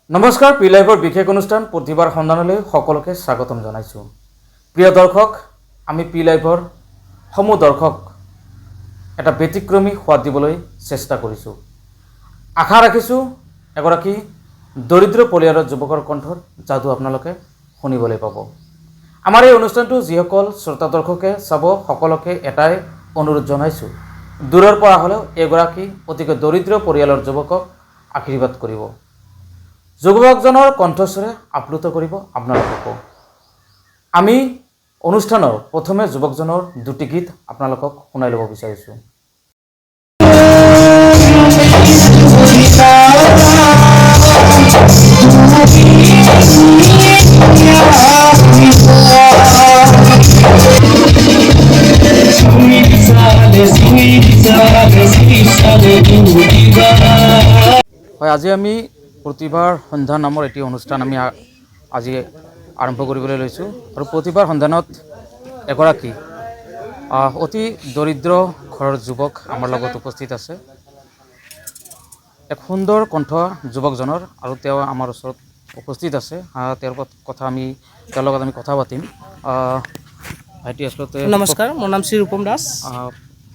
নমস্কাৰ, পি লাইভৰ বিশেষ অনুষ্ঠান প্ৰতিভাৰ সন্ধানলৈ সকলোকে স্বাগতম জনাইছোঁ। প্ৰিয় দৰ্শক, আমি পি লাইভৰ সমূহ দৰ্শক এটা ব্যতিক্ৰমী সোৱাদ দিবলৈ চেষ্টা কৰিছোঁ। আশা ৰাখিছোঁ, এগৰাকী দৰিদ্ৰ পৰিয়ালৰ যুৱকৰ কণ্ঠৰ যাদু আপোনালোকে শুনিবলৈ পাব। আমাৰ এই অনুষ্ঠানটো যিসকল শ্ৰোতা দৰ্শকে চাব, সকলোকে এটাই অনুৰোধ জনাইছোঁ, দূৰৰ পৰা হ'লেও এগৰাকী অতিকৈ দৰিদ্ৰ পৰিয়ালৰ যুৱকক আশীৰ্বাদ কৰিব। যুৱকজনৰ কণ্ঠস্বৰে আপ্লুত কৰিব আপোনালোককো। আমি অনুষ্ঠানৰ প্ৰথমে যুৱকজনৰ দুটি গীত আপোনালোকক শুনাই ল'ব বিচাৰিছোঁ। হয়, আজি আমি প্ৰতিভাৰ সন্ধান নামৰ এটি অনুষ্ঠান আমি আজি আৰম্ভ কৰিবলৈ লৈছোঁ আৰু প্ৰতিভাৰ সন্ধানত এগৰাকী অতি দৰিদ্ৰ ঘৰৰ যুৱক আমাৰ লগত উপস্থিত আছে। এক সুন্দৰ কণ্ঠ যুৱকজনৰ আৰু তেওঁ আমাৰ ওচৰত উপস্থিত আছে। তেওঁৰ লগত আমি কথা পাতিম। ভাইটি, আচলতে নমস্কাৰ, মোৰ নাম শ্ৰী ৰূপম দাস।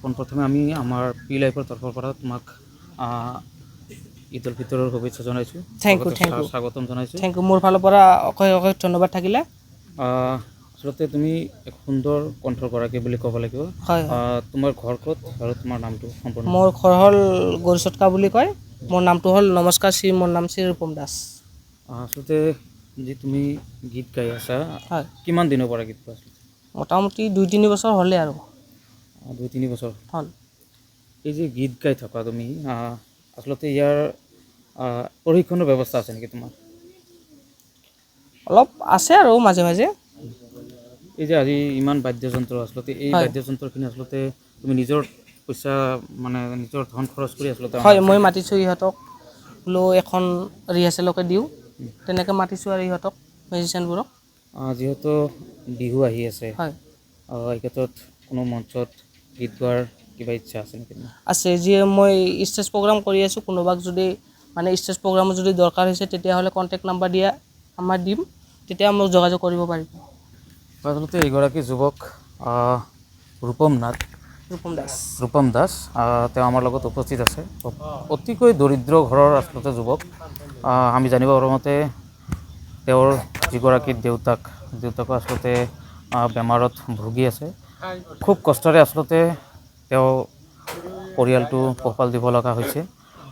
পোনপ্ৰথমে আমি আমাৰ পি লাইফৰ তৰফৰ পৰা তোমাক ঈদ উল ফিতৰৰ শুভেচ্ছা জনাইছোঁ। Thank you, thank you. স্বাগতম জনাইছোঁ। Thank you, মোৰ ফালৰ পৰা অশেষ অশেষ ধন্যবাদ থাকিলে। আচলতে তুমি এক সুন্দৰ কণ্ঠৰ গৰাকী বুলি ক'ব লাগিব। হয়। তোমাৰ ঘৰ ক'ত আৰু তোমাৰ নামটো সম্পূৰ্ণ? মোৰ ঘৰ হ'ল গৰুচটকা বুলি কয়। মোৰ নামটো হ'ল, নমস্কাৰ শ্ৰী, মোৰ নাম শ্ৰী ৰূপম দাস। আচলতে যি তুমি গীত গাই আছা, হয়। কিমান দিনৰ পৰা গীত গোৱা আচলতে? মোটামুটি 2-3 বছৰ হ'লে আৰু। 2-3 বছৰ হ'ল। এই যে গীত গাই থকা তুমি, আচলতে ইয়াৰ প্ৰশিক্ষণৰ ব্যৱস্থা আছে নেকি তোমাৰ? অলপ আছে আৰু মাজে মাজে। এই যে আজি ইমান বাদ্যযন্ত্ৰ, আচলতে এই বাদ্যযন্ত্ৰখিনি আচলতে তুমি নিজৰ পইচা, মানে নিজৰ ধন খৰচ কৰি আচলতে হয়, মই মাতিছোঁ ইহঁতক, বোলো এখন ৰিহাৰ্চেলকে দিওঁ। তেনেকৈ মাতিছোঁ আৰু ইহঁতক, মিউজিচিয়ানবোৰক। যিহেতু বিহু আহি আছে, এই ক্ষেত্ৰত কোনো মঞ্চত গীত গোৱাৰ কিবা ইচ্ছা আছে নেকি তোমাৰ? আছে। যিয়ে মই ষ্টেজ প্ৰগ্ৰাম কৰি আছোঁ, কোনোবাক যদি মানে ষ্টেজ প্ৰগ্ৰামত যদি দৰকাৰ হৈছে, তেতিয়াহ'লে কণ্টেক্ট নাম্বাৰ দিয়া আমাৰ দিম, তেতিয়া মোক যোগাযোগ কৰিব পাৰিব। আচলতে এইগৰাকী যুৱক ৰূপম নাথ। ৰূপম দাস। ৰূপম দাস, তেওঁ আমাৰ লগত উপস্থিত আছে। অতিকৈ দৰিদ্ৰ ঘৰৰ আচলতে যুৱক। আমি জানিব পৰা মতে তেওঁৰ যিগৰাকী দেউতাক, দেউতাকো আচলতে বেমাৰত ভুগি আছে। খুব কষ্টৰে আচলতে তেওঁ পৰিয়ালটো পোহপাল দিব লগা হৈছে।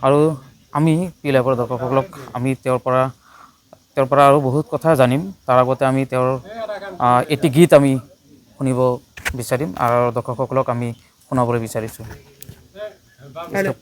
আৰু আমি পি লাইভৰ দৰ্শকসকলক আমি তেওঁৰ পৰা আৰু বহুত কথা জানিম। তাৰ আগতে আমি তেওঁৰ এটি গীত আমি শুনিব বিচাৰিম আৰু দৰ্শকসকলক আমি শুনাবলৈ বিচাৰিছোঁ। আৰম্ভ।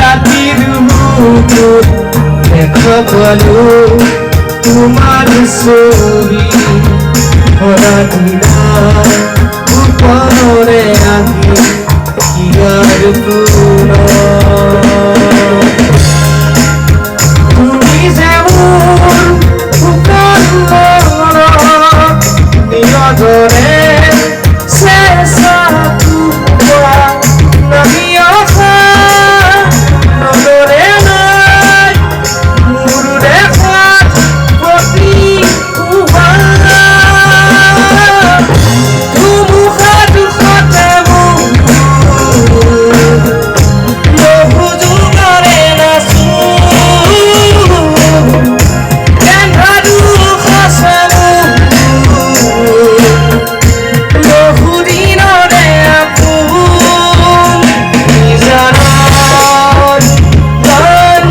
ৰাতিৰ বুকুত দেখা পালো তোমাৰ ছবি, ভৰা দিনা গোপনৰে আহি হিয়াৰ কোণত। তুমি যে মোৰ শুকান মনত নিৰজৰে চেঁচা কোৱা নামি অহা নজৰে নাই মোৰ দেখাত প্ৰতি। ধুমুহা দুখতে মোৰ বহু যুগৰে নাচো, এন্ধাৰ দুখ আছে মোৰ বহুদিনৰে আপোন। নিজানত গান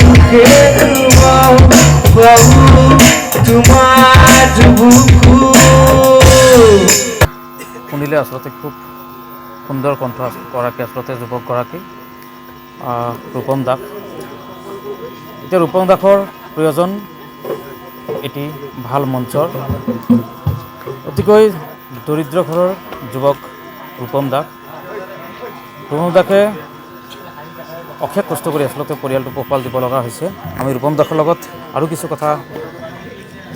দুখে তোমাৰ বুকু। শুনিলে আচলতে খুব সুন্দৰ কণ্ঠ গৰাকী, আচলতে যুৱকগৰাকী ৰূপম দাস। এতিয়া ৰূপম দাসৰ প্ৰয়োজন এটি ভাল মঞ্চৰ। অতিকৈ দৰিদ্ৰ ঘৰৰ যুৱক ৰূপম দাস। ৰূপম দাসে অশেষ কষ্ট কৰি আচলতে পৰিয়ালটো পোহপাল দিব লগা হৈছে। আমি ৰূপম দাসৰ লগত আৰু কিছু কথা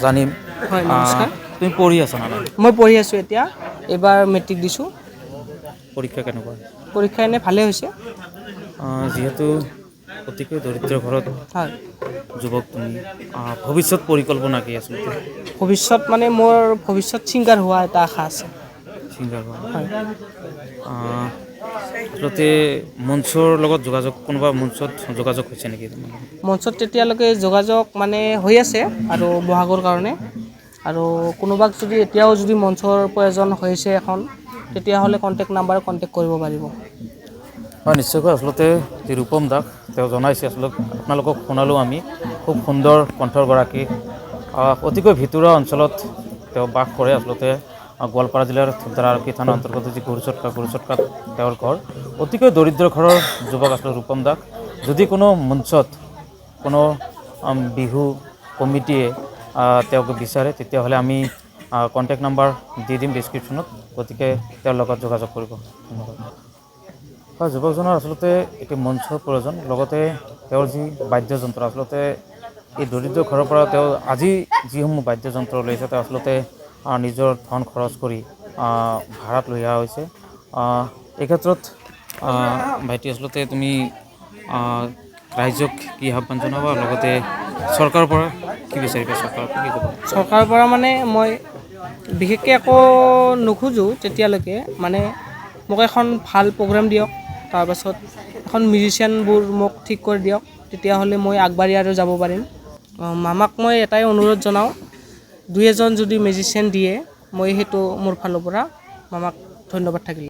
জানিম। হয়, নমস্কাৰ। তুমি পঢ়ি আছা না নাই? মই পঢ়ি আছোঁ এতিয়া, এইবাৰ মেট্ৰিক দিছোঁ। পৰীক্ষা কেনেকুৱা? পৰীক্ষা এনেই ভালেই হৈছে। যিহেতু অতিকৈ দৰিদ্ৰ ঘৰত হয়। যুৱক তুমি, ভৱিষ্যত পৰিকল্পনা কি আচলতে? ভৱিষ্যত মানে মোৰ ভৱিষ্যত ছিংগাৰ হোৱা এটা আশা আছে। ছিংগাৰ হোৱা? হয়। আচলতে মঞ্চৰ লগত যোগাযোগ, কোনোবা মঞ্চত যোগাযোগ হৈছে নেকি তোমাৰ? মঞ্চত তেতিয়ালৈকে যোগাযোগ মানে হৈ আছে আৰু বহাগৰ কাৰণে, আৰু কোনোবাক যদি এতিয়াও যদি মঞ্চৰ প্ৰয়োজন হৈছে এখন, তেতিয়াহ'লে কণ্টেক্ট নাম্বাৰ কণ্টেক্ট কৰিব পাৰিব। হয়, নিশ্চয়কৈ। আচলতে যি ৰূপম দাস, তেওঁ জনাইছে, আচলতে আপোনালোকক শুনালোঁ আমি, খুব সুন্দৰ কণ্ঠৰ গৰাকী। অতিকৈ ভিতৰুৱা অঞ্চলত তেওঁ বাস কৰে। আচলতে গোৱালপাৰা জিলাৰ ধূপধাৰা আৰক্ষী থানাৰ অন্তৰ্গত যি গৰুচটকা, গৰুচটকাত তেওঁৰ ঘৰ। অতিকৈ দৰিদ্ৰ ঘৰৰ যুৱক আচলতে ৰূপম দাস। যদি কোনো মঞ্চত কোনো বিহু কমিটিয়ে তেওঁক বিচাৰে, তেতিয়াহ'লে আমি কণ্টেক্ট নাম্বাৰ দি দিম ডিছক্ৰিপশ্যনত, গতিকে তেওঁৰ লগত যোগাযোগ কৰিব। ধন্যবাদ। হয়, যুৱকজনৰ আচলতে এটি মঞ্চৰ প্ৰয়োজন, লগতে তেওঁৰ যি বাদ্যযন্ত্ৰ, আচলতে এই দৰিদ্ৰ ঘৰৰ পৰা তেওঁ আজি যিসমূহ বাদ্যযন্ত্ৰ লৈছে, তেওঁ আচলতে নিজৰ ধন খৰচ কৰি ভাড়াত লৈ অহা হৈছে। এই ক্ষেত্ৰত ভাইটি, আচলতে তুমি ৰাইজক কি আহ্বান জনাবা, লগতে চৰকাৰৰ পৰা কি বিচাৰিবা, চৰকাৰৰ পৰা কি ক'বা? চৰকাৰৰ পৰা মানে মই বিশেষকৈ একো নোখোজোঁ তেতিয়ালৈকে, মানে মোক এখন ভাল প্ৰগ্ৰেম দিয়ক, তাৰপাছত এখন মিউজিচিয়ানবোৰ মোক ঠিক কৰি দিয়ক, তেতিয়াহ'লে মই আগবাঢ়ি আৰু যাব পাৰিম। মামাক মই এটাই অনুৰোধ জনাওঁ, দুই এজন যদি মিউজিচিয়ান দিয়ে, মই সেইটো মোৰ ফালৰ পৰা মামাক ধন্যবাদ থাকিল।